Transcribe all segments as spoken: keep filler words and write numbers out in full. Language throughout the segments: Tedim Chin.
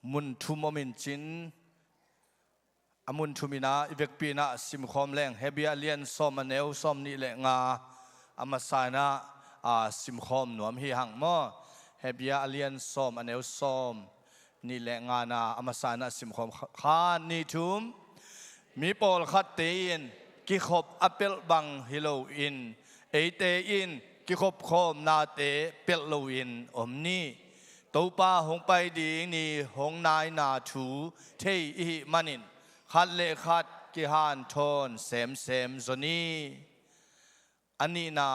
mun thum om in cin, a mun thum in ah i vekpi in ah simkhawm leng, Hebru a lian sawm a neu sawm nih le nga a masa in ah, a, simkhawm nuam hi hang maw. Hebru a lian sawm a neu sawm nih le nga in ah a masa in ah simkhawm kha, khat, nih, thum. Mi pawlkhatte in kikhop a pelh bang hi loin, eite in kikhopkhawmnate pelh loin om ni. Topa hong pai ding ni hong naina thu thei i hih manin khat le khat kihanthawn semsem zaw ni. A nihna,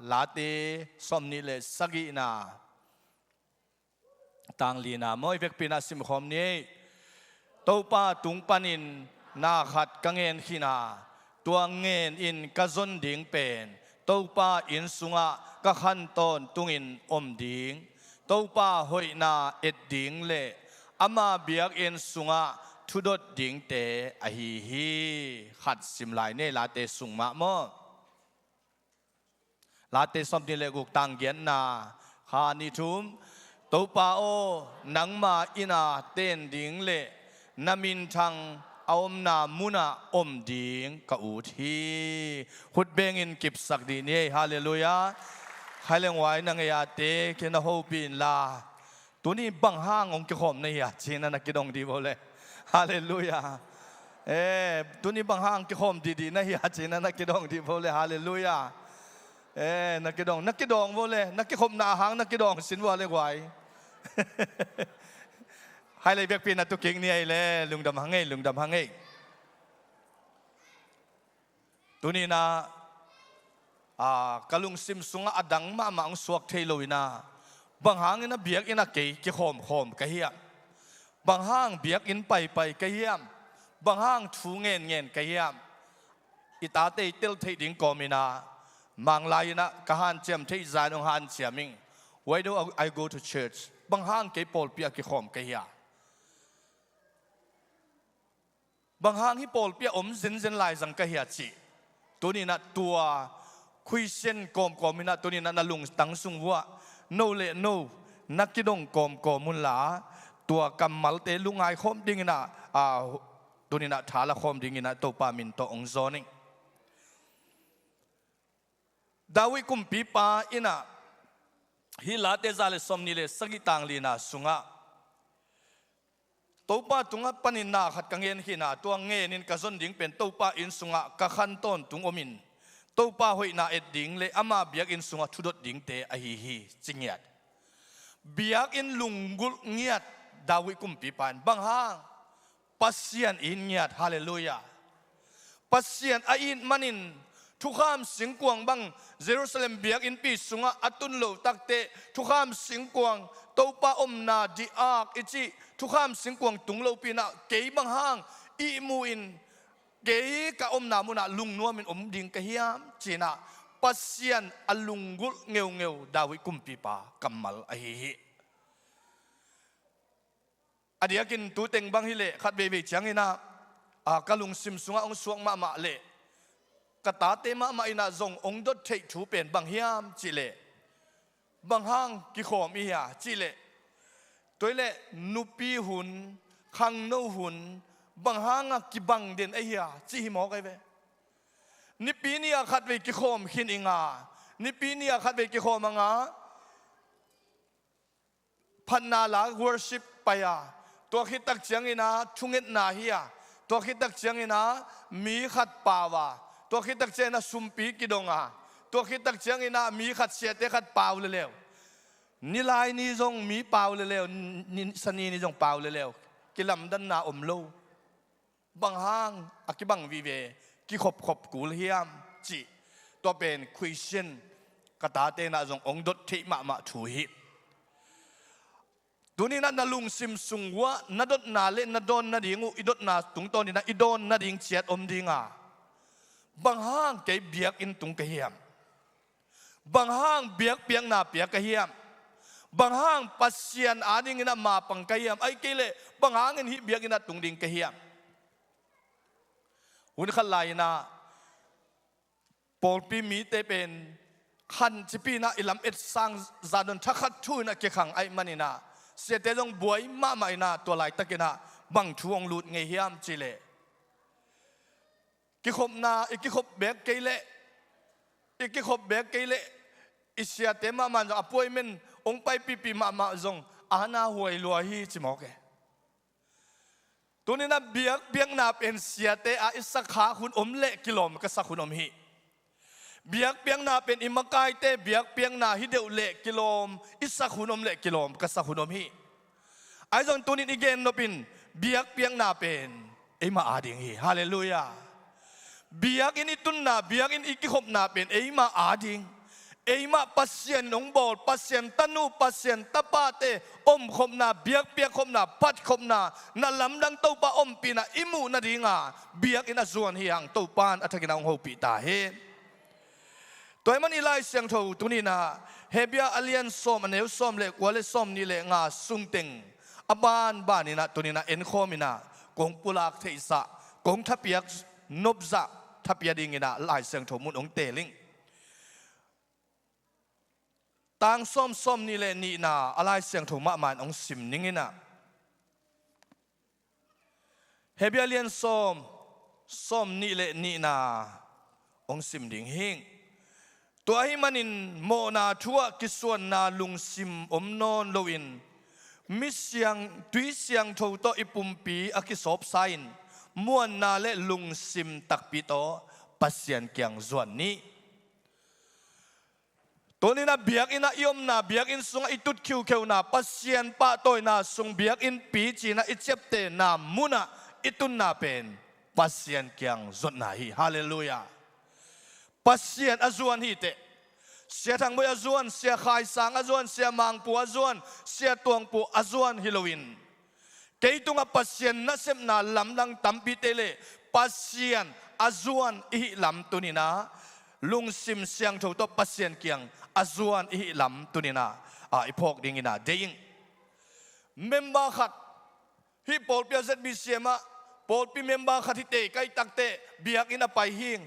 Late sawm nih le sagihna, tang lina maw, i vekpi in ah simkhawm ni. Topa tung panin na khat ka ngen khin a, tua ngen in ka zon ding pen Topa inn sungah ka khan tawntungin om ding, Topa hoihna et ding le ama biakinn sungah thudot dingte ahi hi. Khat sim lai ni, Late sung mah maw. Late sawm nih le guk, tang giatna, khat, nih, thum. Topa aw, nangma inn ah ten ding le na minthang a omna munah om ding ka ut hi. Khut bengin kipsak dih ni ei. Halleluiah. Khailenghuai na ngei a te kei na hopih inla, tuni bang hang hong kikhawm na hia ci-in ah na kidong dih vo le. Halleluiah. Eh, tuni bang hang kikhawm dihdih na hia ci-in ah na kidong dih vo le. Halleluiah. Eh, na kidong, na kidong vo le, na kikhopna hang na kidong sin vo le guai. Hai le, i vekpi in ah tu kik ni ei le, lungdam hang ei, lungdam hang ei. Tuni in ah, a, ka lungsim sungah a dang mahmah hong suak thei lo in ah, bang hangin a biakinn ah kei kikhawmkhawm ka hiam? Bang hang biakinn paipai ka hiam? Bang hang thu ngenngen ka hiam? I tate i tel theih ding kawm in ah, Manglai in ah ka hanciam theih zah in hong hanciam ing. Why do I go to church? Bang hang kei pawlpi ah kikhawm ka hia? Bang hang hih pawlpi ah om zenzen lai zang ka hia cih, tuni in ah tua question kawmkawm in ah tuni in ah na lungtang sung vuah no le no na kidong kawmkawm unla, tua kammalte lungngai khawm ding in ah, a, tuni in ah tha la khawm ding in ah Topa min tawh hong zawn ing. David kumpipa in ah hih Late za le sawm nih le sagih, tang lina sungah, Topa tungah panin na khat ka ngen khin a, tua ngen in ka zon ding pen Topa inn sungah ka khan tawntung om in, Topa hoihna et ding le ama biakinn sungah thudot dingte ahi hi, ci ngiat. Biakinn lunggulh ngiat David kumpipa in. Bang hang? Pasian it ngiat. Halleluiah. Pasian a it manin thukham singkuang bang Jerusalem biakinnpi sungah a tun loh takteh, thukham singkuang, Topa omna, the ark i cih thukham singkuang tung lopi in ah, kei bang hang ihmu in kei ka omna munah lungnuam in om ding ka hiam, ci-in ah Pasian a lunggulh ngeungeu David kumpipa kammal ahi hi. A diakin tu teng bang hi leh, khat veivei ciangin ah, a, ka lungsim sungah hong suak mahmah leh, ka tate mahmah in ah zong hong dot theih thu pen bang hiam cih leh, bang hang kikhawm i hia cih leh, tua hi leh nupi hun, khangno hun, bang hang a kibang den a hia cih hi mawk ahi ve. Nipi ni-a khat vei kikhawm khin i nga, nipi ni-a khat vei kikhawm a nga, phatna la worship pai a, tua khit tak ciangin ah thungetna hi a, tua khit tak ciangin ah mi khat pau a, tua khit tak ciangin ah sumpi kidong a, tua khit tak ciangin ah mi khat, siate khat pau leuleu, nilai ni zong mi pau leuleu, ni, sani ni zong pau leuleu, kilamdanna om lo. Bang hang a kibang vive, kikhopkhop kul hiam cih, tua pen question ka tate in ah zong hong dot theih mahmah thu hi. Tuni in ah na lungsim sung uah na dotna le na dawn nading uh, i dotna tungtawn in ah i dawn nading ciat om ding a, bang hang kei biakinn tung ka hiam? Bang hang biakpiakna pia ka hiam? Bang hang Pasian adingin ah mapang ka hiam? Ahih kei leh bang hangin hih biakinn ah tung ding ka hiam? Hun khat lai-in ah pawlpi mite pen khancipi in ah i lam etsang zah dawn thakhat thu in ah kikhang ahih manin ah, Siate zong buai mahmah in ah, tua laitakin ah bang thu hong lut ngei hiam cih leh, kikhopna, i kikhop beek kei leh, i kikhop beek kei leh, i siate mahmah zong appointment hong paipihpih mahmah zong a na huai lua hi ci mawk e. Tuni-in ah biakpiakna pen siate a i sak khak hun om leh kilawm ka sak hun om hi. Biakpiakna pen i makaite biakpiakna hi deuh leh kilawm i sak hun om leh kilawm ka sak hun om hi. Ahi zong tuni-in i gen nop in biakpiakna pen eima ading hi. Halleluiah. Biakinn i tunna, biakinn i kikhopna pen eima ading. Eimah Pasian in hong bawl, Pasian tanu, Pasian tapate omkhopna, biakpiakkhopna, phatkhopna, na lamdang Topa ompihna i muh nadinga biakinn a zuan hi hang, Topa in a thakin ah hong hopih ta hen. Tua ahih manin i Lai Siangtho tuni-in ah Hebru a lian sawm, a neu sawm le kua le sawmnih le nga sungteng a banbanin ah tuni-in ah enkhawmin ah kong pulak theihsa, kong thapiak nopsa, thapia dingin ah Lai Siangtho mun hong teel ing. Tang sawm, sawmnih le nihna a Lai Siangtho mahmah in hong sim ning in ah, Hebru a lian sawm, sawmnih le nihna hong sim ding hi ing. Tua ahih manin mawhna thu-ah kisuanna lungsim om nawn loin, mi siang, tui siangtho tawh i pumpi a kisawpsa-in, muanna le lungsim takpi tawh Pasian kiang zuan ni. Tuni-in ah biakinn ah i omna, biakinn sungah i tut khiukheuna, Pasian pahtawina sung biakinnpi ci-in ah i ciaptehna munah i tunna pen Pasian kiang zuatna hi. Halleluiah. Pasian a zuan hi teh. Sia Thang Boi a zuan, Sia Khai Sang a zuan, Sia Mang Pu a zuan, Sia Tuang Pu a zuan hi loin, kei tungah Pasian nasepna lamdang tampite le Pasian a zuan i hih lam tuni-in ah, lungsim siangtho tawh Pasian kiang a zuan i hih lam tuni-in ah, a, i phawk dingin ah deih ing. Member khat, hih pawlpi a Z B C M ah pawlpi member khat hi teh, ka hih takteh biakinn a pai hi ing.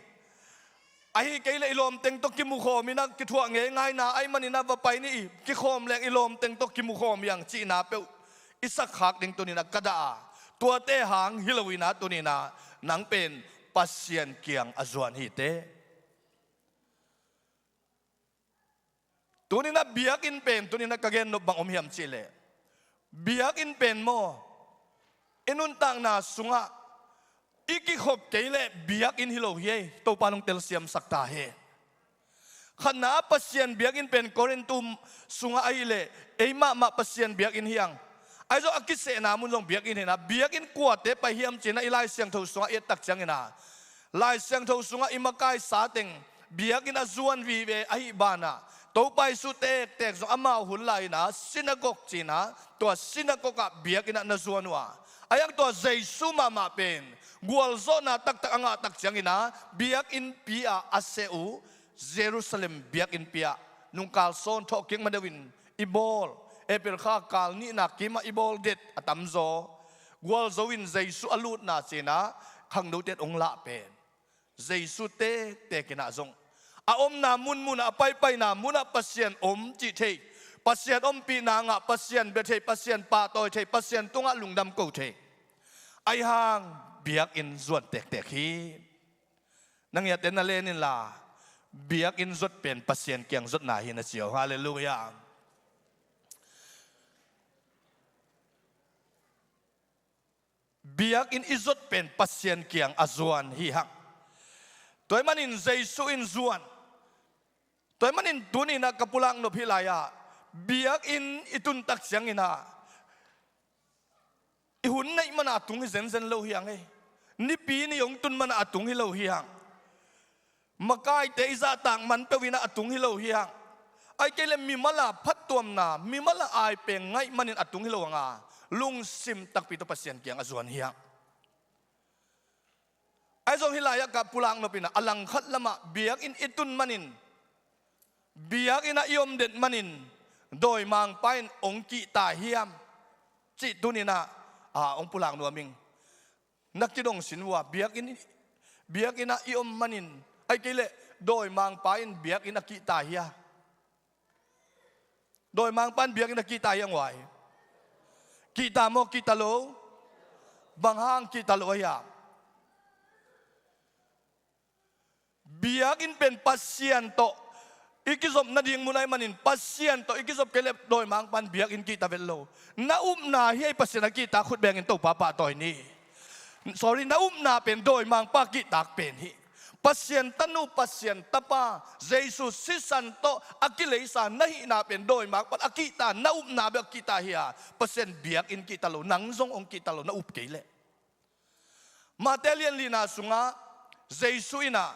Ahih kei leh i lawmteng tawh kimukhawm in ah, kithuah ngeingaina ahih manin ah va pai ni, i kikhawm leng i lawmteng tawh kimukhawm hi hang cihna peuh i sak khak ding tuni-in ah ka dah a, tuate hang hi loin ah tuni-in ah nang pen Pasian kiang a zuan hi teh. Tuni-in ah biakinn pen, tuni-in ah ka gen nop bang om hiam cih leh, biakinn pen maw, i nuntakna sungah i kikhop kei leh biakinn hi lo hi ei, Topa in hong telsiamsak ta hen. Khatna ah Pasian biakinn pen Korintu sungah ahih leh ei mahmah Pasian biakinn hi hang. Ahi zong a kisehna mun zong biakinn hi-in ah, biakinn kuate pai hiam ci-in ah i Lai Siangtho sungah i et tak ciangin ah, Lai Siangtho sungah i makaisa teng biakinn a zuan vive ahih banah, Topa Jesu tektek zong amau hun lai-in ah sinagog ci-in ah, tua sinagog ah biakinn ah na zuan uh a, ahi hang tua Jesu mahmah pen gualzawhna taktak a ngah tak ciangin ah biakinnpi ah a seh uh, Jerusalem biakinnpi ah nungkal sawn thawhkik ma deuhin i bawl, April kha kal nihna kimah i bawl det a tamzaw, gualzo in Jesu a lutna ci-in ah khangnote in hong lah pen, Jesu tektek in ah zong a omna munmun ah, a paipaina munah Pasian om cih thei, Pasian ompihna ngah, Pasian bia thei, Pasian pahtawi thei, Pasian tungah lungdam ko thei, ahi hang biakinn zuan tektek hi. Na ngiatte na len inla, biakinn zuat pen Pasian kiang zuatna hi na ci uh. Halleluiah. Biakinn i zuat pen Pasian kiang a zuan hi hang. Tua ahih manin Jesu in zuan. Tua ahih manin tuni-in ah ka pulak nop hih lai-ah, biakinn i tun tak ciangin ah, i hun neih mana a tung hi zenzen lo hi hang ei. Nipi ni hong tun mana a tung hi lo hi hang. Makaite i zahtak man peuh in ah a tung hi lo hi hang. Ahih kei leh mimal a phattuamna, mimal a aipeng ngaih manin a tung hi lo hang a, lungsim takpi tawh Pasian kiang a zuan hi hang. Ahi zong hih lai-ah ka pulak nop in ah, a langkhat lamah biakinn i tun manin, biakinn ah i om den manin, dawimangpa in hong kihta hiam cih tuni-in ah, a, hong pulak nuam ing. Na kidong sin uh a, biakinn, biakinn ah i om manin, ahih kei leh dawimangpa in biakinn a kihta hia? Dawimangpa in biakinn a kihta hiang uai. Kihta maw, kihta lo? Bang hang kihta lo ahi a? Biakinn pen Pasian tawh i kizop nading mun ahih manin, Pasian tawh i kizop kei leh dawimangpa'n biakinn kihta vet lo. Na upna hi a, Pasian a kihta khut bengin Topa pahtawi ni. Sorry, na upna pen dawimangpa kihtak pen hi. Pasian tanu, Pasian tapa, Jesu sisan tawh a kileisa na hihna pen dawimangpa'n a kihta, na upna bek a kihta hi a, Pasian biakinn kihta lo, nang zong hong kihta lo, na up kei leh. Mate lian lina sungah Jesu in ah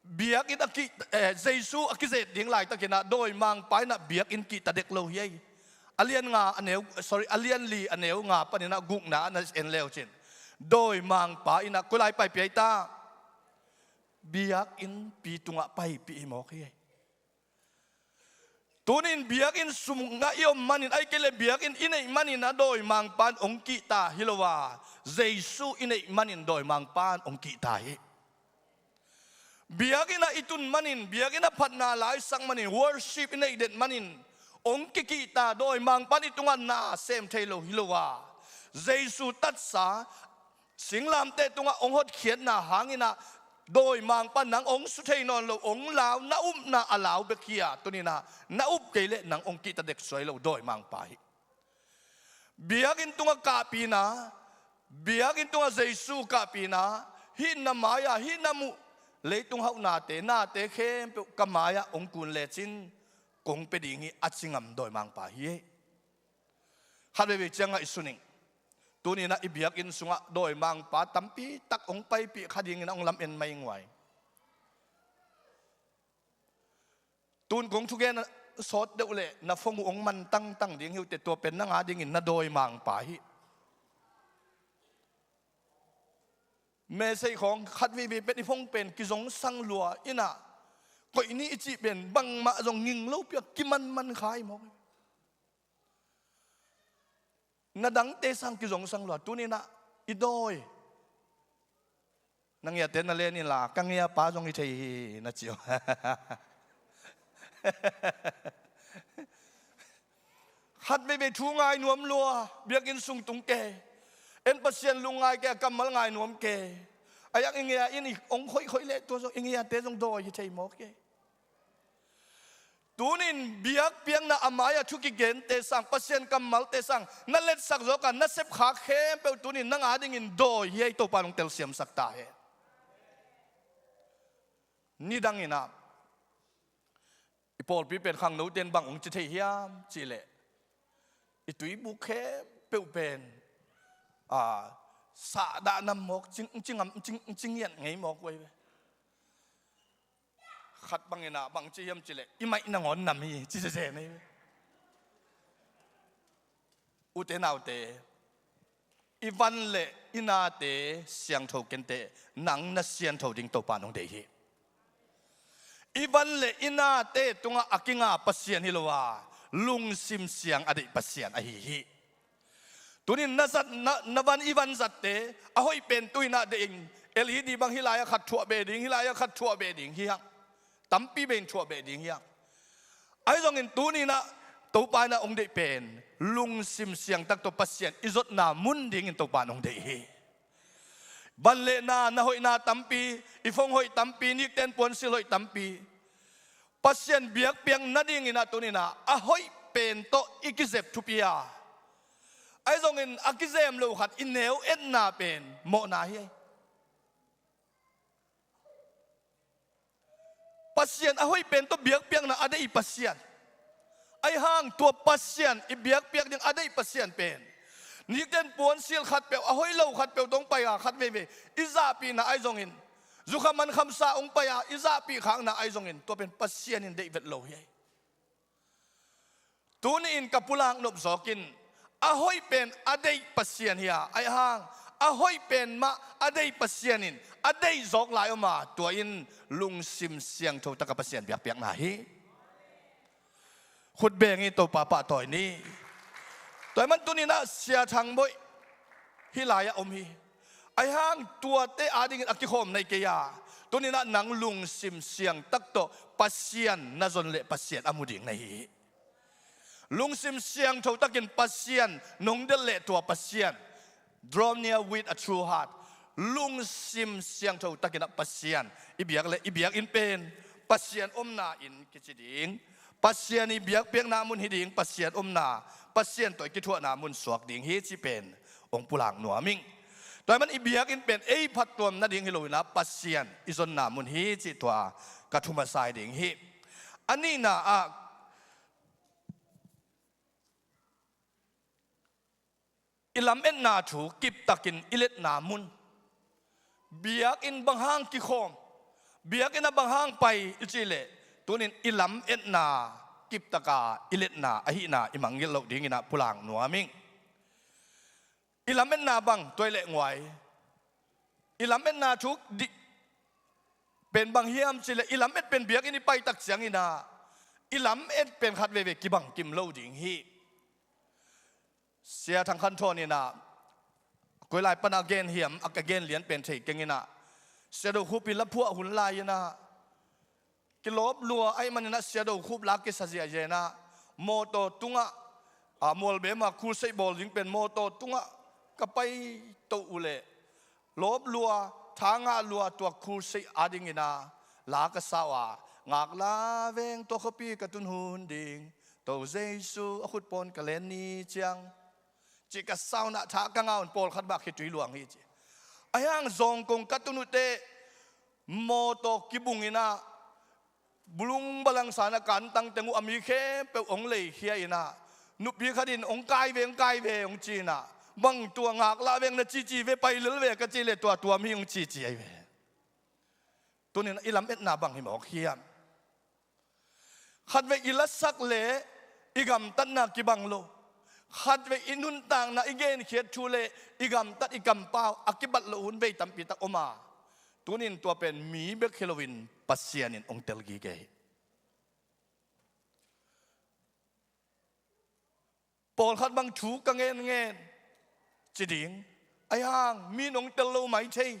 biakinn a kih, eh, Jesu a kizet ding laitakin ah dawimangpa in ah biakinn kihta dek lo hi ei. A lian nga a neu, sorry, a lian li a neu nga panin ah gukna ah na en le uh cin, dawimangpa in ah koi lai paipih ei ta? Biakinnpi tungah paipih hi mawk hi ei. Tuni-in biakinn sungah i om manin, ahih kei leh biakinn i neih manin ah dawimangpa'n hong kihta hi lo a, Jesu i neih manin dawimangpa'n hong kihta hi. Biakinn ah i tun manin, biakinn ah phatna la i sak manin, worship i neih den manin hong kikihta, dawimangpa'n i tungah na sem thei lo hi lo a, Jesu tatsa singlamteh tungah hong hotkhiatna hangin ah dawimangpa nang hong su thei nawn lo, hong lau, na upna a lau bek hi a, tuni-in ah na up kei leh nang hong kihta dek suai lo dawimangpa hi. Biakinn tungah kahpihna, biakinn tungah Jesu kahpihna, hih na mai-ah, hih na muh leitung hauhnate, nate khempeuh ka mai-ah hong kun lecin kong pia ding hi, a ci ngam dawimangpa hi. Khat veivei ciang ngaihsun ing. Tuni-in ah i biakinn sungah dawimangpa tampi tak hong paipih kha dingin ah hong lam-en mai ing uh ai. Tun kong thugen sawt deuh leh na phone uh hong man tangtang ding hi uh teh, tua pen nang a dingin na dawimangpa hi. Message khawng khat veivei pen i phone pen kizongsang lua in ah, koih ni i cih pen bangmah zong nging lopi a kimanman kha hi mawk. Na dangte sang kizongsang lua, tuni-in ah i dawi. Na ngiate na len inla, ka ngiapa zong hi thei hi na ci uh. Khat veivei thu ngai nuam lua, biakinn sung tung kei. En Pasian lungngai kei, a kammal ngai nuam kei. A yak i ngia in i hong khoikhoih leh tua zong i ngiate zong dawi hi thei mawk kei. Tuni-in biakpiakna a mai-ah thu kigente sang, Pasian kammalte sang na letsak zawk a, na sepkhak khempeuh tuni-in nang a dingin dawi hi a, i Topa in hong telsiamsak ta hen. Nidangin ah i pawlpi pen khangnote in bang hong ci thei hiam cih leh, i tuibuk khempeuh pen, a, sahdah nam mawk, cing, cing, cing, cingiat ngei mawk uh ei ve. Khat bangin ah bang ci hiam cih leh, i maih nangawn nam hi ci zezen hi. Ute naute, i van leh i nate siangtho kenteh, nang na siangtho ding Topa in hong deih hi. I van leh i nate tungah a kinga Pasian hi lo a, lungsim siang a deih Pasian ahi hi. Tuni-in na zat, na, na van, i van zatte a hoih pen tu-in ah deih ing. L E D bang hih lai-ah khat thuah beh ding, hih lai-ah khat thuah beh ding hi hang. Tampi beh in thuah beh ding hi hang. Ahi zongin tuni-in ah Topa in ah hong deih pen lungsim siangtak tawh Pasian i zotna mun dingin Topa in hong deih hi. Van leh na, na hoihna tampi, i phone hoih tampi, nikten puansilh hoih tampi. Pasian biakpiak nadingin ah tuni-in ah a hoih pen tawh i kizep thupi a, ahi zongin a kizem lo khat i neu etna pen mawhna hi. Pasian a hoih pen tawh biakpiakna a deih Pasian. Ahi hang tua Pasian, i biakpiak ding a deih Pasian pen nikten puansilh khatpeuh, a hoih lo khatpeuh tawh hong pai a, khat veivei i zahpihna ahi zongin, zukham mankhamsa hong pai a, i zahpih khakna ahi zongin, tua pen Pasian in deih vet lo hi. Tuni-in ka pulak nop zawk in, a hoih pen a deih Pasian hi a, ahi hang a hoih pen mah a deih Pasian in a deih zawk lai om a, tua in lungsim siangtho taka Pasian biakpiakna hi. Khut beng in Topa pahtawi ni. Tua ahih man tuni-in ah Sia Thang Boih hih lai-ah om hi. Ahi hang tuate adingin a kikhawm na hi kei a, tuni-in ah nang lungsim siangtak tawh Pasian na zon leh Pasian a mu ding na hi hi. Lungsim siangtho takin Pasian nong delh leh tua Pasian. Draw near with a true heart. Lungsim siangtho takin ah Pasian i biak leh i biakinn pen Pasian omna inn kici ding. Pasian i biakpiakna mun hi ding, Pasian omna, Pasian tawh i kithuahna mun suak ding hi cih pen hong pulak nuam ing. Tua ahih man i biakinn pen ei phattuam nading hi lo-in ah Pasian i zonna mun hi cih tua ka thu masa ding hi. A nihna ah i lametna thu kiptakin i letna mun. Biakinn bang hang kikhawm, biakinn ah bang hang pai i cih leh, tunin i lametna kiptaka i letna ahihna i mangngilh loh dingin ah pulak nuam ing. I lametna bang tua leh nguai. I lametna thu dih pen bang hiam cih leh, i lamet pen biakinn i pai tak ciangin ah i lamet pen khat veve kibangkim lo ding hi. Sia Thang Khan Thawn in ah, koi lai pan a gen hiam, a ka gen lian pen thei keng in ah, Sia Do Khup i la phuah hun lai-in ah, kilawp lua ahih manin ah Sia Do Khup la kisa ziahziah in ah, mawtaw tungah, a, Mualbem ah crusade bawl ding pen mawtaw tungah ka pai to uh leh, lawp lua, tha ngah lua, tua crusade adingin ah la ka sa uh a, ngakla veng tua khuapi ka tun hun ding, To Jesu a khut pawn ka len ni ciang, cih ka sa un ah tha ka ngah un pawlkhat bang khitui luang hi ci. Ahi hang zawngkong ka tun uh teh, mawtaw kibung in ah, bulung balang san a ka antang teng uh a mi khempeuh hong leikhia in ah, nupi khat in hong kai ve, hong kai ve hong ci in ah, bang tua ngakla veng na cici ve, pai lel ve ka cih leh tua tuam hi hong cici ahi ve. Tunin i lametna bang hi mawk hiam? Khatvei i lasak leh i gamtatna kibang lo. Khatvei i nuntakna i genkhiat thu leh i gamtat i kampau a kibat loh hun vei tampi tak om a. Tunin tua pen mi bek hi loin Pasian in hong tel gige hi. Pawlkhat bang thu ka ngen ngen ci ding, ahi hang mi in hong tel lo mai thei,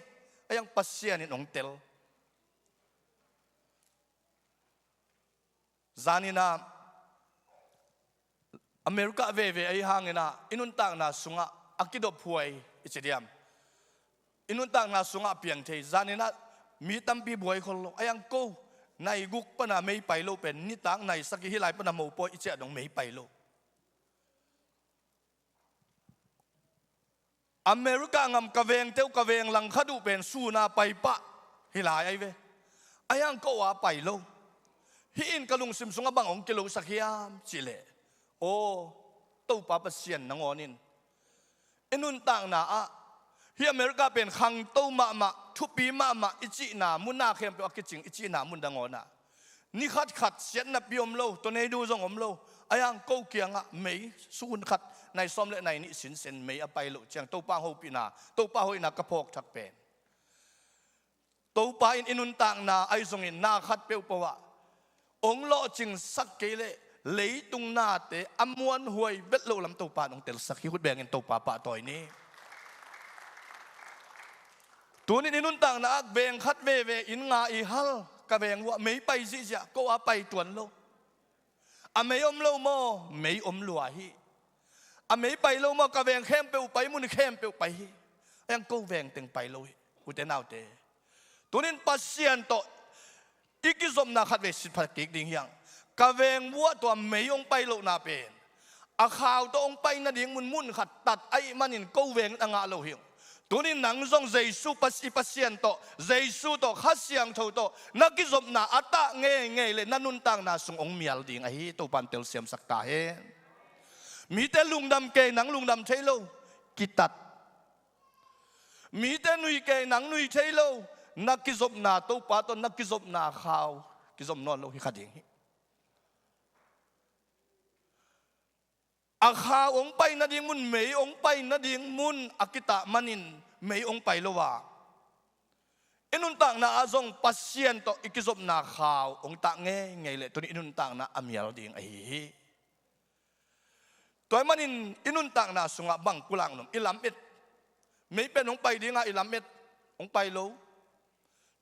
ahi hang Pasian in hong tel. Zanin ah America veve ahi hangin ah i nuntakna sungah a kidophuai i ci diam, i nuntakna sungah a piang thei. Zanin ah mi tampi buai khol lo, ahi hang ko nai guk pana mei pai lo pen nitak nai sagih hi lai pana mopawi i ciah dong mei pai lo. America ngam ka vengte uh, ka veng langkhat uh pen sun a pai pah hi lai ahi ve. Ahi hang ko a pai lo. Hih in ka lungsim sungah bang hong kilosak hiam cih leh, aw, Topa Pasian nangawn in i nuntakna ah, hih America pen khangto mahmah, thupi mahmah i cihna mun a khempeuh a kicing i cihna mun nangawn ah, ni khatkhat siatnapi om lo, tornado zong om lo, ahi hang ko kiangah mei sun khat nai sawm leh nai nih sinsen mei a pai loh ciang Topa hopihna, Topa hoihna ka phawk thak pen, Topa in i nuntakna ahi zongin na khat peuhpeuh ah hong lawhcingsak kei leh leitung nate a muanhuai vet loh lam Topa in hong telsak hi. Khut bengin Topa pahtawi ni. Tunin i nuntakna ah veng khat veve inn nga i hal, ka veng uh ah mei pai zihziah, ko a pai tuan lo. A mei om lo maw? Mei om lua hi. A mei pai lo maw? Ka veng khempeuh pai, mun khempeuh pai hi. Ahi hang ko veng teng pai lo hi, ute naute. Tunin Pasian tawh i kizopna khatvei sitpha kik ding hi hang. Ka veng uh ah tua mei hong pai lohna pen, a khau tawh hong pai nading mun, mun khat tat ahih manin ko veng a ngah lo hi hang. Tunin nang zong Jesu Pas-, i Pasian tawh, Jesu tawh, Kha Siangtho tawh na kizopna a tah ngeingei leh na nuntakna sung hong mial ding ahi. Topa in telsiamsak ta hen. Mite lungdam kei, nang lungdam thei lo, kitat. Mite nui kei, nang nui thei lo, na kizopna, Topa tawh na kizopna khau kizom nawn lo hi kha ding hi. A khau hong pai nading mun, mei hong pai nading mun a kitah manin mei hong pai lo a, i nuntakna ah zong Pasian tawh i kizopna khau hong tah ngeingei leh tuni i nuntakna a mial ding ahi hi. Tua ahih manin i nuntakna sungah bang pulak nuam, i lamet. Mei pen hong pai ding a, i lamet hong pai lo.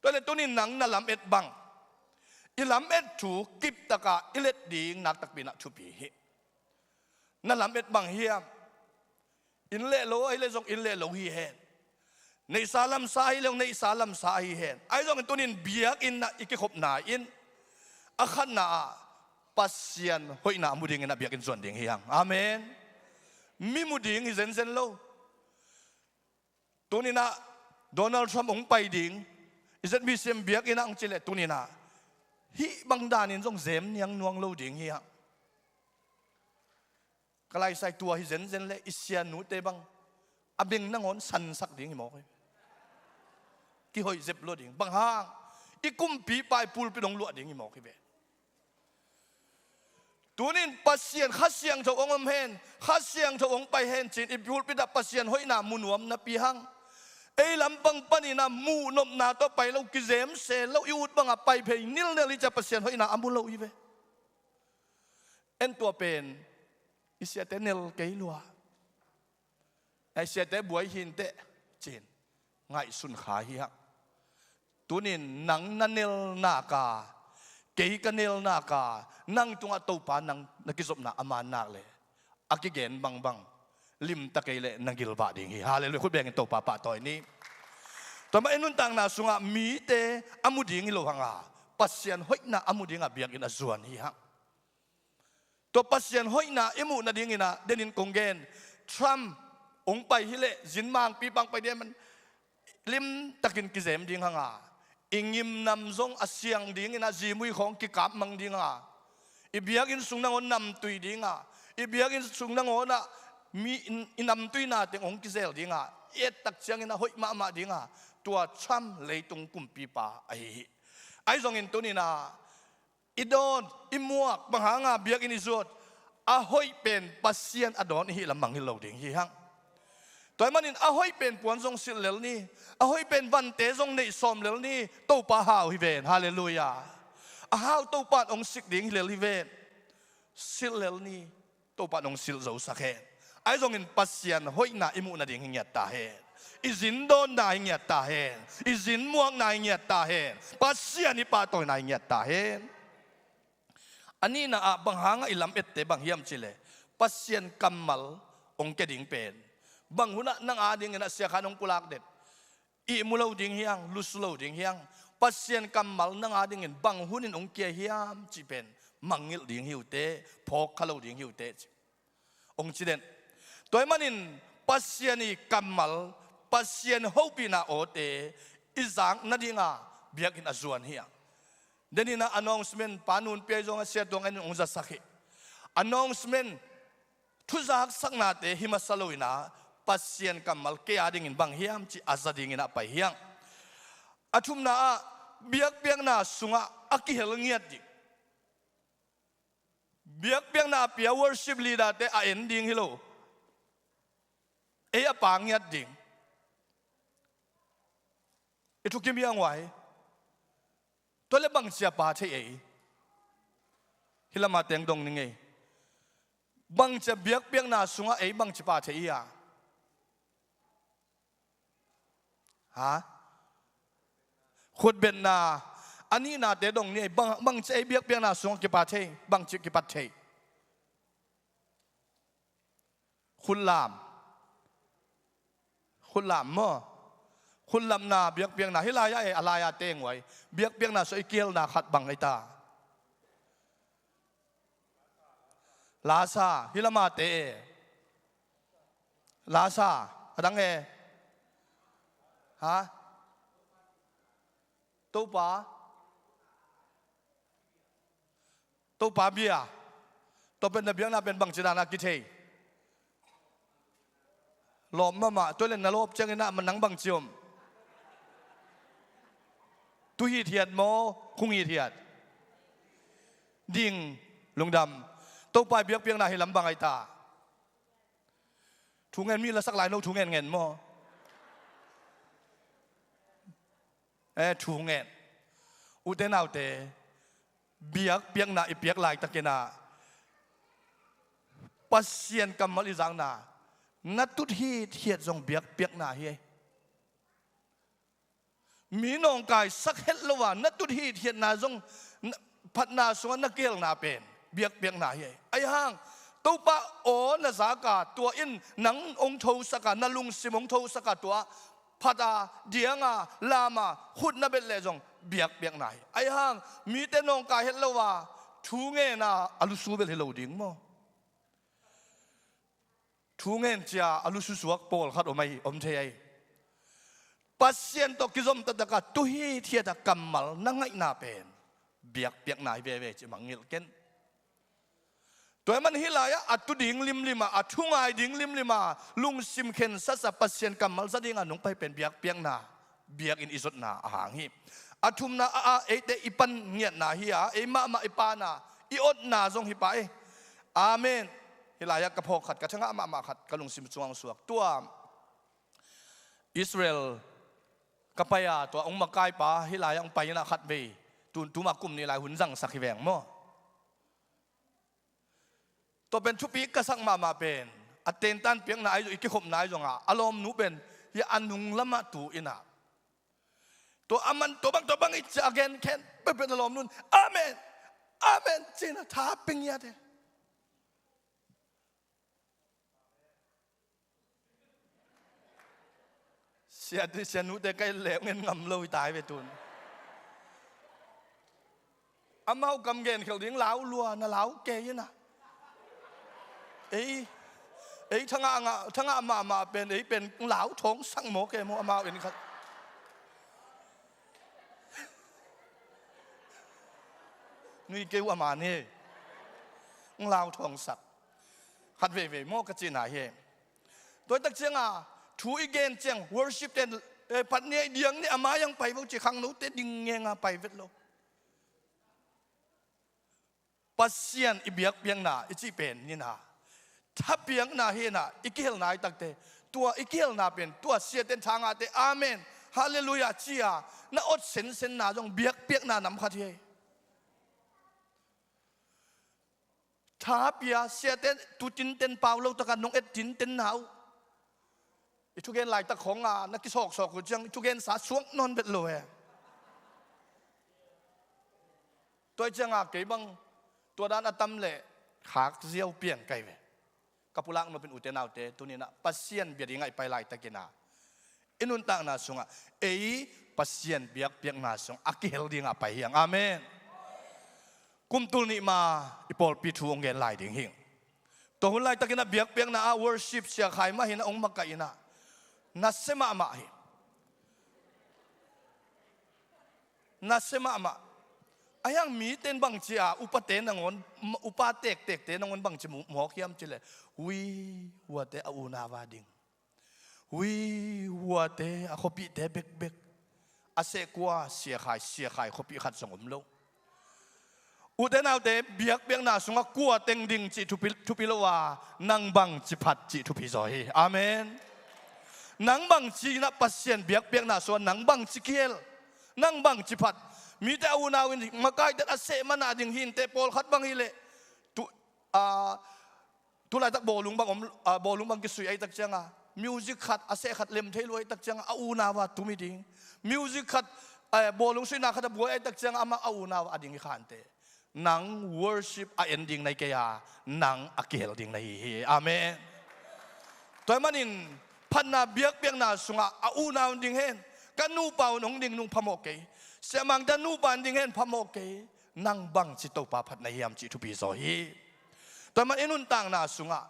Tua leh tunin nang na lamet bang, i lamet thu kiptaka i let ding naktakpi in ah thupi hi. Na lamet bang hiam? Inn leh lo ahi leh zong inn leh lo hi hen. Neihsa lamsa ahi leh zong neihsa lamsa ahi hen. Ahi zongin tunin biakinn ah i kikhopna in a khatna ah Pasian hoihna a mu dingin a biakinn zuan ding hi hang. Amen. Mi mu ding hi zenzen lo. Tuninah Donald Trump hong pai ding, i Z B C M biakinn ah hong ci leh tuninah hih bang danin zong zem niang nuang lo ding hi hang. Ka laisai tua hi zenzen leh i sianute bang a beng nangawn sansak ding hi mawk hi. Kihoih zep lo ding. Bang hang? I kumpipa i pulpit hong luah ding hi mawk hi ve. Tunin Pasian Kha Siangtho hong om hen, Kha Siangtho hong pai hen cin i pulpit ah Pasian hoihna mu nuam napi hang, ei lampang paninah muh nopna tawh pai lo, kizem se lo, i ut bangah pai phei nilnel hi cia Pasian hoihna a mu lo hi ve. En tua pen i siate nel kei lua. Ai siate buai hinteh cin ngaihsun kha hi hang. Tunin nang na nel nak a, kei ka nel nak a, nang tungah Topa nang na kizopna a man nak leh a kigen bangbang limta kei leh na gilvah ding hi. Halleluiah. Khut bengin Topa pahtawi ni. Tua mah i nuntakna sungah mite a mu ding hi lo hang a, Pasian hoihna a mu dingah biakinn a zuan hi hang. Tua Pasian hoihna i muh nadinginah denin kong gen, Trump hong pai hileh zinmangpi pang pai ding man limtakin kizem ding hanga, i ngimnam zong a siang dinginah zimui khawng kikap mang dinga, i biakinn sung nangawn namtui dinga, i biakinn sung nangawnah mi i namtuina teng hong kizel dinga, i ettak cianginah hoih mahmah dinga, tua Trump leitung kumpipa ahi hi. Ahi zongin tuninah i dawn, i muak, bang hanga biakinn i zuat, a hoih pen Pasian a dawn i hih lam mangngilh lo ding hi hang. Tua ahih manin a hoih pen puan zong silh lel ni, a hoih pen vante zong neih sawm lel ni, Topa hau hi ven. Halleluiah. A hau Topa in hong sik ding hi lel hi ven. Silh lel ni, Topa in hong silh zosak hen. Ahi zongin Pasian hoihna i muh nading hi ngiat ta hen. I zin dawnna hi ngiat ta hen. I zin muakna hi ngiat ta hen. Pasian i pahtawina hi ngiat ta hen. A nihna ah bang hangah i lam ette bang hiam cileh, Pasian kammal hong kia ding pen bang hunah nang adingin a siakhan hong pulak det. Ihmu lo ding hiang, lusu lo ding hiang. Pasian kammal nang adingin bang hunin hong kia hiam cih pen mangngilh ding hi uh teh, phawkkha lo ding hi uh teh ci hong ci den. Tua ahih manin Pasian i kammal, Pasian hopihna awte i zak nadinga biakinn a zuan hi a. Deninah announcement, Pa Nun Piai zong a sia tuang en hong zasak hi. Announcement, thuzaksaknate hi masa loinah Pasian kammal kei adingin bang hiam cih a za dinginah pai hiang. A thumna ah biakpiakna sungah a kihel ngiat ding. Biakpiakna a pia worship leader te a en ding hi lo. Ei a pa ngiat ding. I thukim hiang uai. Tua le bangcia pa thei ei. Hi lama teng dong ning ei. Bangcia biakpiakna sungah ei bangci pa thei ia. Ha? Khutbetna a nihnate dong ni ei, bang, bangci ei biakpiakna sungah kipa thei, bangci kipat thei. Khutlam. Khutlam maw? Khutlamna biakpiakna hi lai-a ei, a lai-a teng uai. Biakpiakna sungah i kielna khat bang ei ta. Lasa, hi lama te e. Lasa, a dang e. Ha? Topa. Topa bia. Tua pen na biakna pen bangci dana kithei. Lawp mahmah, tua le na lawp ciangin ah nang bangci om. Tu hithiat maw, khung hithiat. Ding, lungdam. Topa i biakpiakna hi lam bang ai ta. Thu ngen mi lasak lai no thu ngen ngen maw. Eh, thu ngen. Ute naute, biakpiakna i piak laitakin ah Pasian kammal i zakna, na tut hithiat zong biakpiakna hi ei. Mi nawngkaisak het lo a na tut hithiatna zong na, phatna sungah na kihelna pen biakpiakna hi ei. Ahi hang Topa aw na zak a, tua in nang hong thosak a, na lungsim hong thosak a, tua phat a, diang a, lam a, khut na bet leh zong biakpiakna hi. Ahi hang mite nawngkai het lo a, thu ngen a, a lusu bel hi lo ding maw? Thu ngen cia a lusu suak pawlkhat om ahi, om thei ahi. Pasian tawh kizom taktak a, tu hithiat a kammal na ngaihna pen biakpiakna hi veve cih mangngilh ken. Tua ahih manin hih lai-ah a tu ding limlim a, a thu ngai ding limlim a, lungsim khensasa Pasian kammal za ding a nong pai pen biakpiakna, biakinn i zotna a hang hi. A thumna ah, ah, eite i pan ngiatna hi a, ei mahmah i pana, i otna zong hi pah e. Amen. Hih lai-ah ka phawk khat, ka thangah mahmah khat ka lungsim sungah suak. Tua Israel ka pai a, tua hong makaipa hih lai-ah hong pai in ah khatvei, tun tuma kum nih lai hun zangsak hi veng maw? Tua pen thupi ka sak mahmah pen, a tentan piakna ahi zong, i kikhopna ahi zongah a lawmnu pen hih a nung lamah tu in ah, tua a man tua bang, tua bang i ci a gen khen peuhpeuh, a lawmnu in, "Amen, amen," ci in ah tha pia ngiat e. Sia, sianute kai leh ngen ngam lo hi tai ve tun. Amau kam gen khel ding lau lua, na lau kei in ah. Ei, ei thangah ngah, thangah mahmah pen, ei pen lau thawng sang maw kei maw, amau en khat. Nui kei uh a man hi. Lau thawng sak. Khat veivei maw ka cihna hi. Tua tak cianga thu i gen ciang worship ten, eh, phat ni a i diang ni a mai ang pai vo ci khangnote ding ngenga pai vet lo. Pasian i biakpiakna i cih pen nina thapiakna hi na, i kihelna i takte, tua i kihelna pen tua siaten thangahte amen, halleluiah cia na ot sensenna zong biakpiakna nam khat hi. Tha pia, siate tu tinten pau lo taka nong et tinten na uh. I thugen laitak khong a na kisawksawk uh ciang i thugensa suak nawn bet lo he. Tua cianga kei bang tua dan a tam leh khak ziau piang kai ve. Ka pulak nopin ute naute, tuninah Pasian bia dingah i pai laitakinah i nuntakna sungah ei Pasian biakpiakna sung a kihel dingah pai hiang. Amen. Kumtul nih ma i pawlpi thu hong gen lai ding hing. Tua hun laitakinah biakpiakna ah worship siakhai mah hinah hong makaih inah nasia mahmah hi. Nasia mahmah. A hiang miten bangci a upate nangawn, upa tektekte nangawn bangci mu-, muak hiam cileh, ui, huate a unau a ding. Ui, huate a khuapihte bekbek. A sehkua siakhai, siakhai khuapih khat zong om lo. Ute naute, biakpiakna sungah kua teng ding cih thupi, thupi lo a, nang bangci phat cih thupi zaw hi. Amen. Nang bangci inah Pasian biakpiakna sungah nang bangci kihel, nang bangci phat. Mite a unau in makaihtet a seh mana ding hinte, pawlkhat bang hileh tu, a, tulaitak bawlung bang om, a, bawlung bang kisui aitak cianga music khat a seh khat lem thei lo aitak cianga a unau a tumi ding. Music khat, a, bawlung suina khat a buai aitak cianga amah a unau a ding hi khante. Nang worship a en ding na hi kei a, nang a kihel ding na hi hi. Amen. Tua ahih manin phatna biakpiakna sungah a unau ding hen, ka nupa un hong ding nung phamawh kei, siamangte a nupa in ding hen phamawh kei. Nang bangci Topa phat na hiam cih thupi zaw hi. Tua ahih manin i nuntakna sungah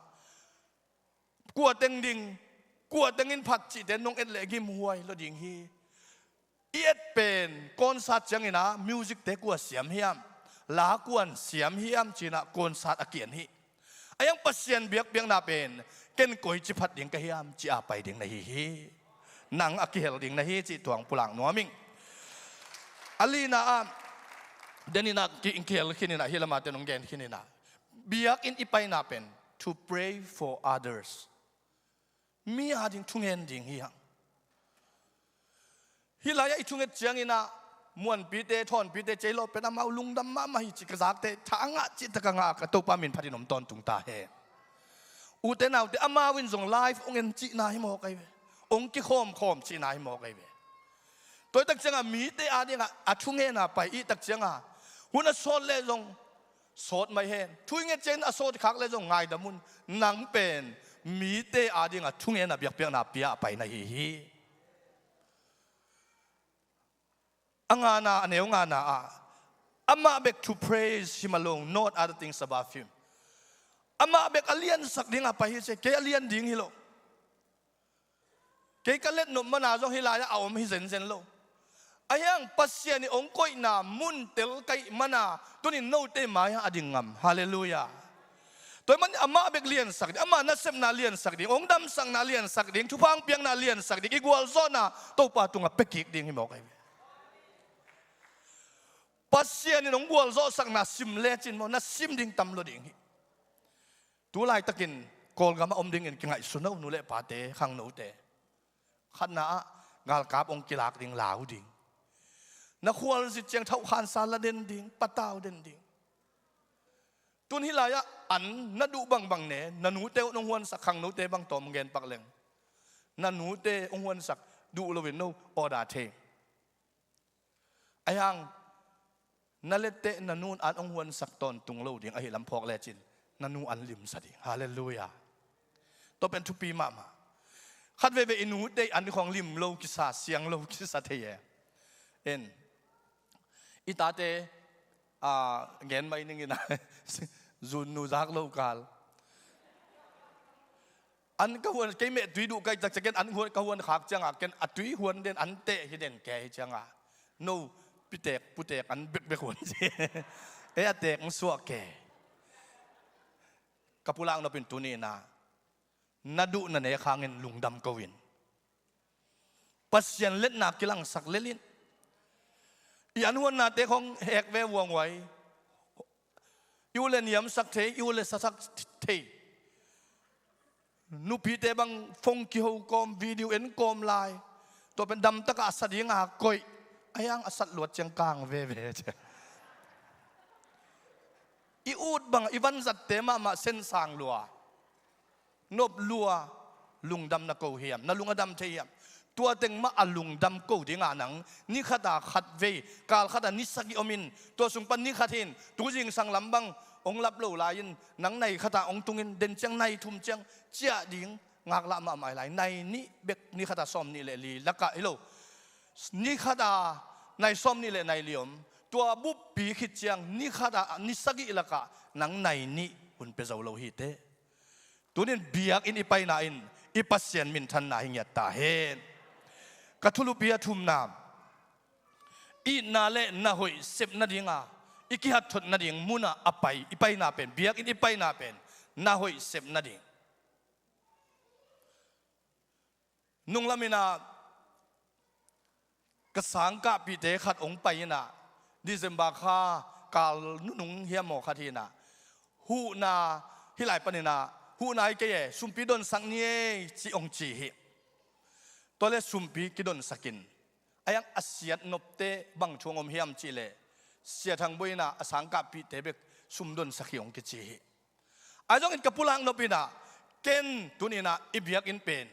kua teng ding, kua tengin phat cihte nong et leh gimhuai lo ding hi. I et pen concert ciangin a musicte kua siam hiam, la kuan siam hiam cinah concert a kian hi. A hiang Pasian biakpiakna pen ken koici phat ding ka hiam ci a pai ding na hi hi. Nang a kihel ding na hi cih tuang pulak nuam ing. A lina ah deninah ki-, kihel khininah hi lamate nong gen khininah biakinn i paina pen to pray for others. Mi a ding thungen ding hi hang. Hih lai-ah i thunget cianginah muanpite, thawnpite, ceilawh pen amau lungdam mahmah hi ci ka zakte, tha a ngah cihtak a ngah a ka Topa min phatin om tawntung ta hen. Ute naute, amau in zong live hong en cihna hi mawk ahi ve. Hong kikhawmkhawm cihna hi mawk ahi ve. Tuaitak cianga mite a dingah a thungena pai ihtak cianga hun a sawt leh zong Sawt mai hen. Thu i nget ciangin a sawt khak le zong ngaidam un. Nang pen mite adinga thungetna biakpiakna pia a pai na hi hi. A ngana, a neu ngana ah, amah bek to praise him alone, not other things above him. Amah bek a liansak dingah pai hi ci, kei a lian ding hi lo. Kei ka letnop mana zong hih lai-ah a om hi zenzen lo. Ahi hang Pasian in hong koihna mun tel ka hih mana tunin note mai-ah a ding ngam. Halleluiah. Tua ahih manin amah bek liansak ding, ama nasepna liansak ding, hong damsakna liansak ding, thupha hong piakna liansak ding, i gualzawhna Topa tungah pia kik ding hi mawk ahi ve. Pasian in hong gualzawhsakna sim lecin maw, na sim ding tam lua ding hi. Tu laitakin Kawlgamah om dingin kingaihsun o, nu le pate, khangnote. Khatna ah galkap hong kilak ding, lau ding. Na khualzin ciang thauhkhansa la den ding, patau den ding. Tun hih lai-ah an na duh bangbang ne, na nute hong huansak, khangnote bang tawm gen pak leng. Na nute hong huansak, duh loin no order thei. Ahi hang na lette na nun an hong huansak tawntung lo ding ahi lam phawk lecin na nu an limsa ding. Halleluiah. Tua pen thupi mahmah. Khat veve i nute an khawng lim lo kisa, siang lo kisa thei e. En. I tate, a, gen mai ning in a, zun nu zak lo kal. An ka huan, kei meh tui duh ka hih takciang ken an huan, ka huan khak ciangah ken a tui huan den, an teh hi den ke hi ciangah, no pitek putek an bekbek huan ci. E, a tek hong suak ke. Ka pulak nopin tuni in a, na duh na nek hangin lungdam ko in. Pasian letna kilangsak lel in. I an huannate khong hek ve vuanghuai. I ut le niamsak thei, i ut le sasak thei. Nupite bang phone kiho kawm, video en kawm lai. Tua pen damtakah a sa dinga koih. Ahi hang a sat luat ciang kang veve. I ut bang i vanzatte mahmah sensang lua, nop lua, lungdam na ko hiam, na lung a dam thei hiam? Tua teng mah a lungdam ko dingah nang ni khata khat vei, kal khata ni sagih om in, tua sung pan ni khat hin tu zingsang lam bang hong lap lo lai-in, nang nai khata hong tungin, den ciang nai thum ciang ciah ding ngaklah mahmah hi lai. Nai nih bek, ni khata sawm nih le li lakah hi lo, ni khata nai sawm nih le nai li om. Tua buppi khit ciang ni khata ni sagih lakah nang nai nih hun pia zo lo hi teh. Tunin biakinn i paina in i Pasian minthanna hi ngiat ta hen. Ka thulupi a thumna, itna le na hoih sep nadinga i kihat thot nading munah a pai, i paina pen, biakinn i paina pen na hoih sep nading. Nunglam in ah ka sangkahpihte khat hong pai in ah, December kha kal nunung hiam maw khat hi in ah, huhna, hih lai pan in ah, huhna hi kei e, sumpi donsak ni e, ci hong ci hi. Tua le sumpi kidonsak in, a yang a siat nopte bang thu hong om hiam cih leh, Sia Thang Bawi in ah a sangkahpihte bek sum donsak hi hong kici hi. Ahi zongin ka pulak nop in ah, ken tuni in ah i biakinn pen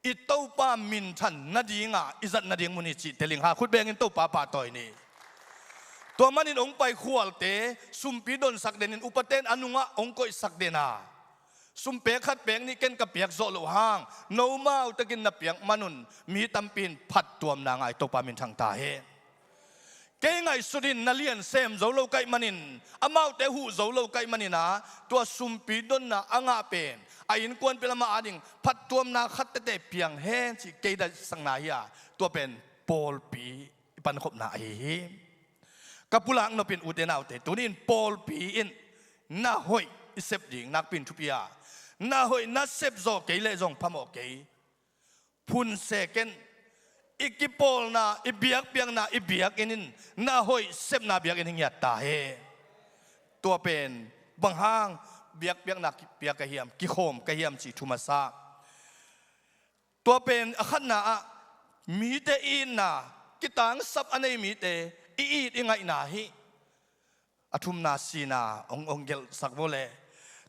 i Topa minthan nadinga i zat nading mun hi cih telin ha, khut bengin Topa pahtawi ni. Tua manin hong pai khualte sumpi donsak den in, upaten a nungah hong koihsak den a, sum pek khat pek nih ken ka piak zawh loh hang, nomau takin na piak manun mi tampi in phattuamna ngah i Topa minthang ta hen. Kei ngaihsut in na lian sem zo lo ka hih manin, amaute huh zo lo ka hih manin ah, tua sumpi donna a ngah pen a innkuanpih lam ah a ding phattuamna khat tete piang hen cih kei daihsakna hi a, tua pen pawlpi i pankhopna ahi hi. Ka pulak nopin ute naute, tuni in pawlpi in na hoih i sep ding nakpi in thupi a, na hoih na sep zawh kei leh zong phamawh kei. Phun se ken, i kipawlna, i biakpiakna, i biakinn in na hoih sepna biakinn hi ngiat ta hen. Tua pen bang hang biakpiakna ki-, piak ka hiam, kikhawm ka hiam cih thu masa. Tua pen a khatna ah mite i itna, kitangsap a nei mite i it i ngaihna hi. A thumna sina hong, hong gelhsak vo le.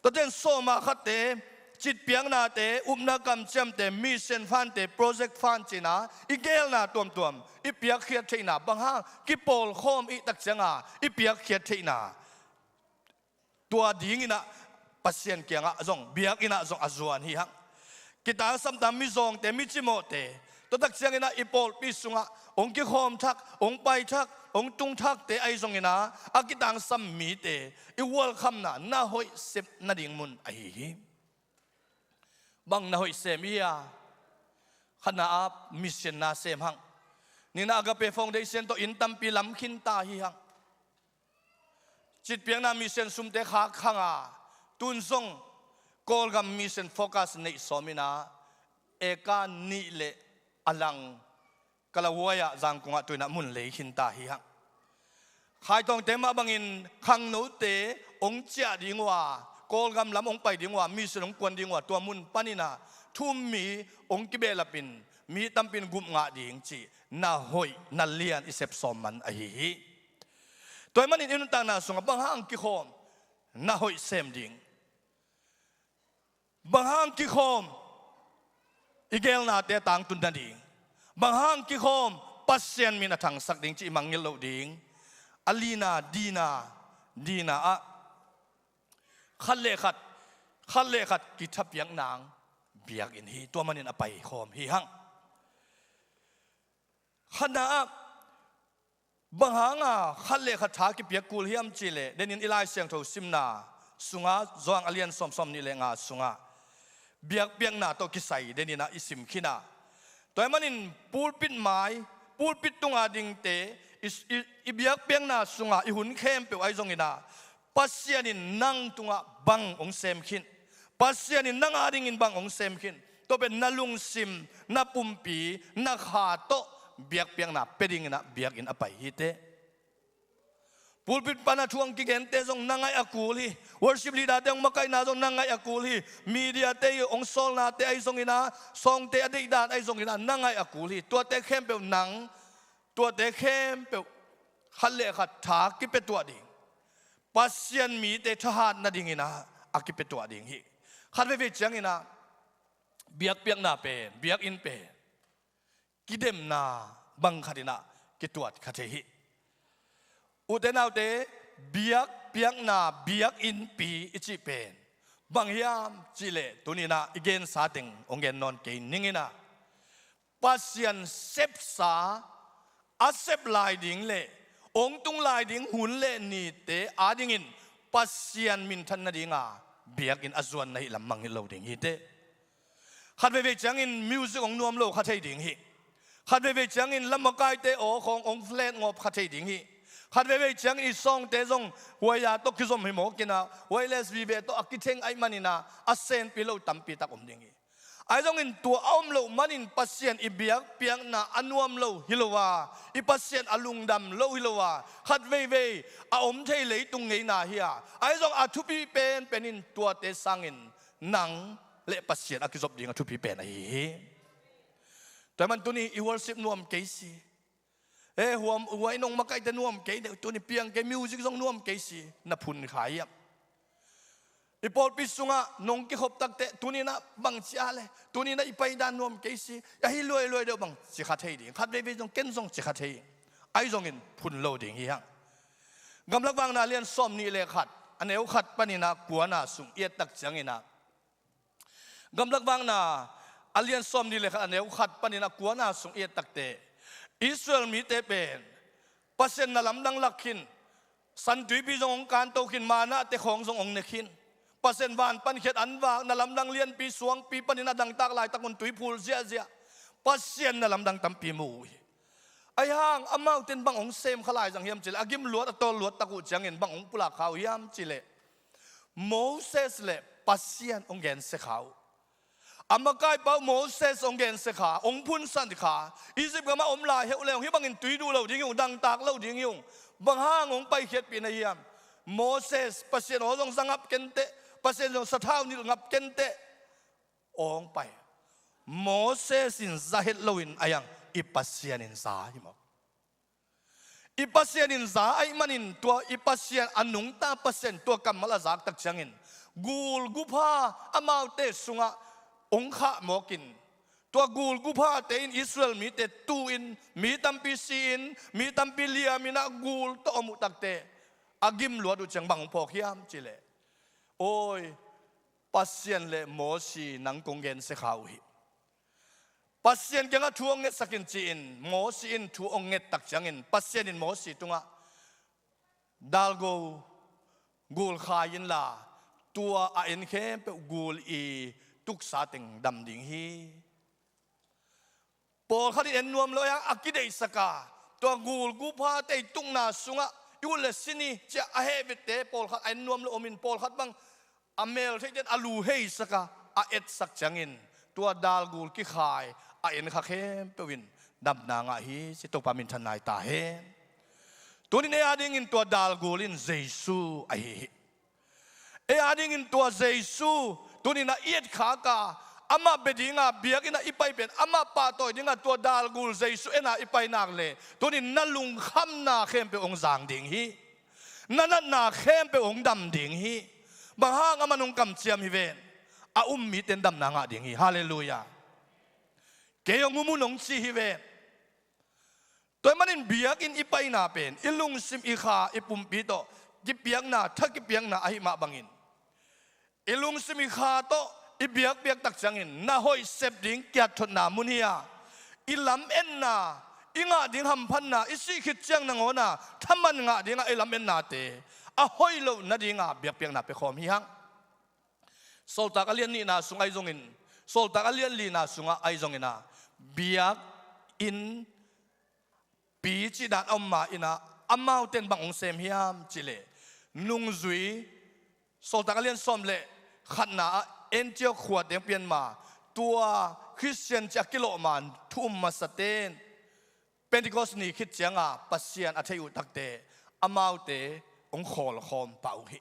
Tua ten sawma khatte, citpiaknate, upna kamciamte, mission fund-te, project fund cihna, i gelna tuamtuam i piakkhiat theihna, bang hang kipawlkhawm i tak cianga i piakkhiat theihna, Tua dinginah Pasian kiangah zong, biakinnah zong a zuan hi hang. Kitangsapna mizawngte, micimawhte, tua tak cianginah i pawlpi sungah hong kikhawm thak, hong pai thak, hong tung thakte ahi zonginah a kitangsam mite i welcome-na na hoih sep nading mun ahi hi. Bang na hoih sem i hia? Khatna ah mission na sem hang. Nihna Agape Foundation tawh inn tampi lam khinta hi hang. Citpiakna mission sumte khak hang a, tun zong Kawlgam mission focus neih sawminah eka nih le a lang Kalahuai-ah Zangkong-ah tuinah mun lei khinta hi hang. Khaitawngte mah bangin khangnote hong ciah ding uh a, Kawlgam lam hong pai ding uh a, mission hong kuan ding uh a, tua mun paninah thu-um mi hong kibehlapin mi tampin gup ngah ding cih na hoih na lian i sep sawm man ahi hi. Tua ahih manin i nuntakna sungah bang hang kikhawm na hoih sem ding? Bang hang kikhawm i geelnate a tangtun nading? Bang hang kikhawm Pasian min a thangsak ding cih i mangngilh loh ding? A lina, dina, dina ah khat le khat, khat le khat kithapiak nang biakinn hi. Tua manin a paikhawm hi hang. Khatna ah bang hanga khat le khat tha kipiak kul hiam cihleh, denin i Lai Siangtho simna sungah, Johan a lian sawm, sawm nih le nga sungah biakpiakna tawh kisai deninah i sim khin a, tua ahih manin pulpit mai, pulpit tunga dingte i, i, i biakpiakna sungah i hun khempeuh ahi zonginah Pasian in nang tungah bang hong sem khin? Pasian in nang adingin bang hong sem khin? Tua pen na lungsim, na pumpi, na kha tawh biakpiakna pia dinginah biakinn a pai hi teh. Pulpit pana thu hong kigente zong na ngaih a kul hi. Worship leader-te hong makaihna zong na ngaih a kul hi. Media-te hong sawlnate ahi zonginah, sawngte a deihdan ahi zonginah na ngaih a kul hi. Tuate khempeuh nang, tuate khempeuh khat le khat tha kipia tuah ding, Pasian mite thahat nadinginah a kipia tuah ding hi. Khat veivei cianginah biakpiakna pen, biakinn pen kidemna bang khatinah kituat kha thei hi. Ute naute, biakpiakna biakinnpi i cih pen bang hiam cihleh, tuninah i gensa teng hong gen nawn kei ninginah, Pasian sepsa, a sep lai ding le hong tung lai ding hun le nite adingin Pasian minthan nadinga biakinn a zuan na hi lam mangngilh lo ding hi teh. Khat veivei ciangin music hong nuam lo kha thei ding hi. Khat veivei ciangin lamakaite aw khawng hong flat ngawp kha thei ding hi. Khat veivei ciangin i sawngte zong huaia tawh kizom hi mawkinah wireless vive tawh a kitheng ahih maninah a senpi lo tampi tak om ding hi. Ahi zongin tua a om loh manin Pasian i biakpiakna a nuam lo hi lo a, i Pasian a lungdam lo hi lo a, khat veivei a om thei leitung ngeina hi a, ahi zong a thupi penpen in tuate sangin nang le Pasian a kizop ding a thupi pen ahi hi. Tua ahih man tuni i worship nuam kei si. E, huam, huai nong makaihte nuam kei deuh, tuni piang kei music zong nuam kei si, na phun kha hiam? I pawlpi sungah nong kikhop takteh, tuninah bang cia le, tuninah i paidan nuam kei si, ahi luailuai deuh bang ci kha thei ding, khat veivei zong ken zong ci kha thei. Ahi zongin phun lo ding hi hang. Gamlak Vakna lian sawm nih le khat, a neu khat paninah kuana sung i et tak cianginah, Gamlak Vakna a lian sawm nih le khat, a neu khat panin a kuana sung i et takteh, Israel mite pen Pasian na lamdang lak khin, San Tuipi zong hong kanto khin, manna te khawng zong hong ne khin. Pasian van pan khiat an vak, na lamdang lianpi suangpi panin a dangtak laitak un tuiphul ziahziah. Pasian na lamdang tampi mu uh hi. Ahi hang amaute in bang hong sem kha lai zang hiam cihleh, a gim luat, a tawl luat tak uh ciangin bang hong pulak kha uh hiam cihleh, Moses le Pasian hong gensia kha uh. A makaipa uh Moses hong gensia kha, hong phunsan kha. Egypt gamah om lai heuh le hong, hih bangin tui duh lo ding hi ung, dangtak lo ding hi ung. Bang hang hong paikhiatpih na hiam? Moses, Pasian aw zong za ngap kenteh, Pasian zong sathau nilh ngap kenteh. Aw hong pai. Moses in za het loin a hiang, i Pasian in za hi mawk. I Pasian in za ahih manin tua i Pasian, a nungta Pasian tua kammal a zak tak ciangin gul gupha amaute sungah hong khah mawkin, tua gul guphate in Israel mite tu-in, mi tampi si-in, mi tampi liamin ah gul tawh om uh takteh, a gim luat uh ciang bang hong phawk hiam cihleh, Awi, Pasian le Mosi nang kong gensia kha uh hi. Pasian kiangah thu hong ngetsak in ci-in Mosi in thu hong nget tak ciangin Pasian in Mosi tungah, dalgo gul khai inla, tua a en khempeuh gul i tuksa teng dam ding hi. Pawlkhat in en nuam lo a, a kideihsak a, tua gul guphate i tukna sungah i ut le sin hi ci-a a hehvete pawlkhat a en nuam lo om in, pawlkhat bang a meltheihte in a lu heisak a, a etsak ciangin tua dalgul kikhai a en kha khempeuh in damna ngah hi ci. Topa minthanna hi ta hen. Tunin ei a dingin tua dalgul in Jesu ahi hi. Ei a dingin tua Jesu tunin a i etkhak a, amah bia dinga biakinn ah i pai pen, amah pahtawi dinga tua dalgul Jesu en a i pai nak leh, tunin na lungkhamna khempeuh hong zang ding hi. Na natna khempeuh hong dam ding hi. Bang hang? Amah hong kamciam hi ven. A um mite in damna ngah ding hi. Halleluiah. Kei hong um un hong ci hi ven. Tua ahih manin biakinn i paina pen i lungsim i kha i pumpi tawh kipiakna, tha kipiakna ahih mah bangin, i lungsim i kha tawh i biakpiak tak ciangin na hoih sep ding kiat thotna mun hi a, i lametna, i ngah ding hamphatna, i sih khit ciang nangawn a thaman ngah dingah i lametnate a hoih loh nadinga biakpiakna pia khawm hi hang. Sawltak a lian nihna sung ahi zongin, Sawltak a lian lina sungah ahi zongin a, biakinn pi cih dan a om ma in a, amaute in bang hong sem hiam cih leh, nungzui Sawltak a lian sawm le khatna ah Antiok khua teng pian ma, tua Khristian cih a kilawh ma thu um masate in Pentecost ni khit cianga Pasian a theih uh takte amaute hong khawlkhawm pah uh hi.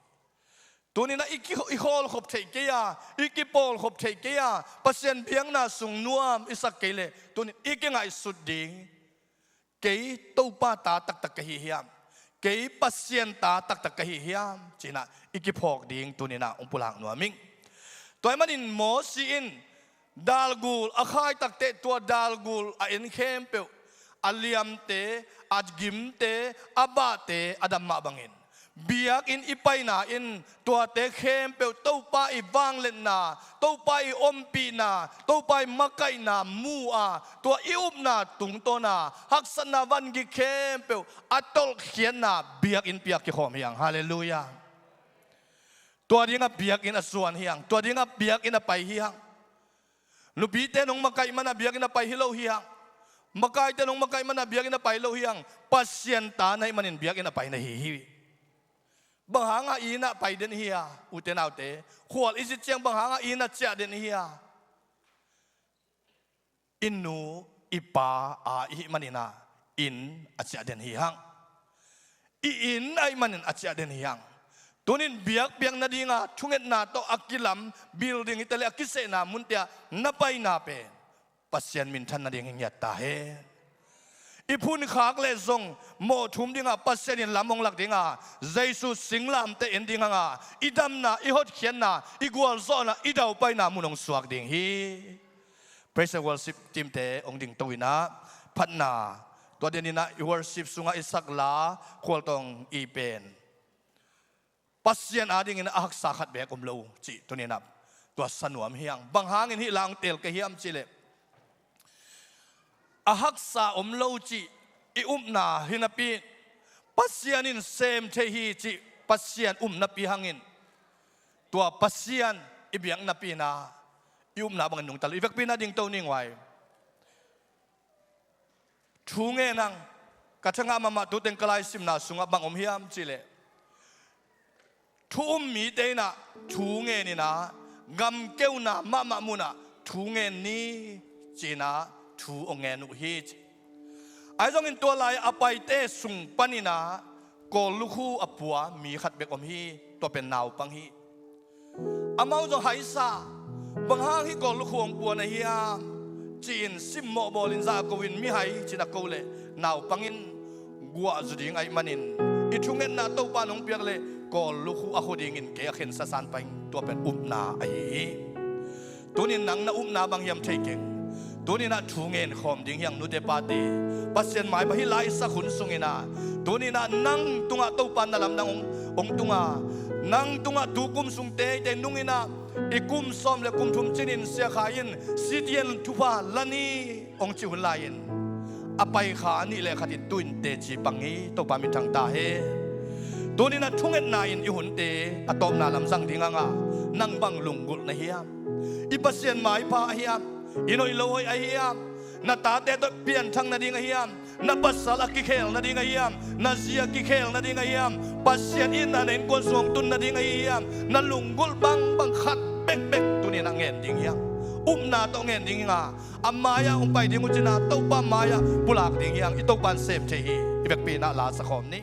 Tunin a i ki-, i khawlkhop theih kei a, i kipawlkhop theih kei a, Pasian biakna sung nuam i sak kei leh, tunin i kingaihsut ding, kei Topa ta taktak ka hi hiam, kei Pasian ta taktak ka hi hiam, ci-in a i kiphawk ding tunin a hong pulak nuam ing. Tua ahih manin Mosi in dalgul a khai takteh tua dalgul a en khempeuh, a liamte, a gimte, a bahte a dam mah bangin, biakinn i paina in tuate khempeuh Topa i vangliatna, Topa i ompihna, Topa i makaihna mu a, tua i upna tungtawna haksatna vangik khempeuh a tolhkhiatna biakinn piak kikhawm hi hang. Halleluiah. Tua dingah biakinn a zuan hi hang. Tua dingah biakinn a pai hi hang. Nupite in hong makaih mana biakinn a pai hi lo hi hang. Makaite in hong makaih mana biakinn a pai lo hi hang. Pasian ta na hih manin biakinn a pai na hi hi. Bang hanga i inn ah pai den i hi a, ute naute? Khual i zit ciang bang hanga i inn ah ciah den i hi a? I nu i pa a i hih manin a inn a ciah den hi hang. I inn ahih manin a ciah den hi hang. Tunin biakpiak nadinga thungetna tawh a kilam building hi ta leh a kisehna munte ah na paina pen Pasian minthan nading hi ngiat ta hen. I phunkhak leh zong mawh thum dingah Pasian in lam hong lak dinga, Jesu singlamteh en ding hanga, i damna, i hotkhiatna, i gualzawhna, i daupaina mun hong suak ding hi. Praise and worship team te hong dingto in a, phatna, tua den in a i worship sungah i sak la, khualtawng i pen Pasian adingin a haksa khat beek om lo cih tunin a tua sa nuam hi hang. Bang hangin hih la hong teel ka hiam cih leh, a haksa om lo cih i upna hi napi, Pasian in sem thei hi cih Pasian um napi hangin, tua Pasian i biak napi in a i upna bangin nungta lo. I vekpi in a dingto ning uai. Thu ngen hang. Ka thangah mahmah tu teng ka laisimna sungah bang om hiam cih leh, thu um mite in a thu ngen in a, gamkeuna mahmah munah thu ngen ni ci-in a thu hong ngen uh hi ci. Ahi zongin tua lai a paite sung panin a Kawl lukhu a pua mi khat bek om hi. Tua pen naupang hi. Amau zong haisa, bang hang hih Kawl lukhu hong pua na hiam ci-in simmawh bawlin zahko in, mihai ci-in a ko leh naupang in guah zu ding ahih manin, i thungetna Topa in hong piak leh Kawl lukhu a khu dingin kei a khensa san pah ing. Tua pen upna ahi hi. Tunin nang na upna bang hiam thei keng. Tunin a thu ngen khawm ding hi hang, nute pate. Pasian maipha hih la i sak hun sungin a, tunin a nang tungah Topa in na lamdang hong, hong tunga, Nang tungah tu kum sung teitei nung in ah, i kum sawm le kum thum cinin Sia Khai in C T N thupha la ni hong cih hun lai-in, a pai kha nih le khat in tu-in teci pang hi. Topa min thang ta hen. Tuni-in ah thungetna in i hunte a tawpna lam zang ding a ngah, nang bang lunggulh na hiam? I Pasian maipha a hiam? I noih lo hoih a hiam? Na tate tawh pianthak nading a hiam? Na pasal a kikhel nading a hiam? Na zi a kikhel nading a hiam? Pasian itna na innkuan sung tun nading a hiam? Na lunggulh bangbang khat bekbek tuni-in ah ngen ding hiam? Upna tawh ngen ding hi a, a mai-ah hong pai ding uh cin ah, Topa mai-ah pulak ding hiam? I Topa in sem thei hi. I vekpi-in ah la sa khawm ni.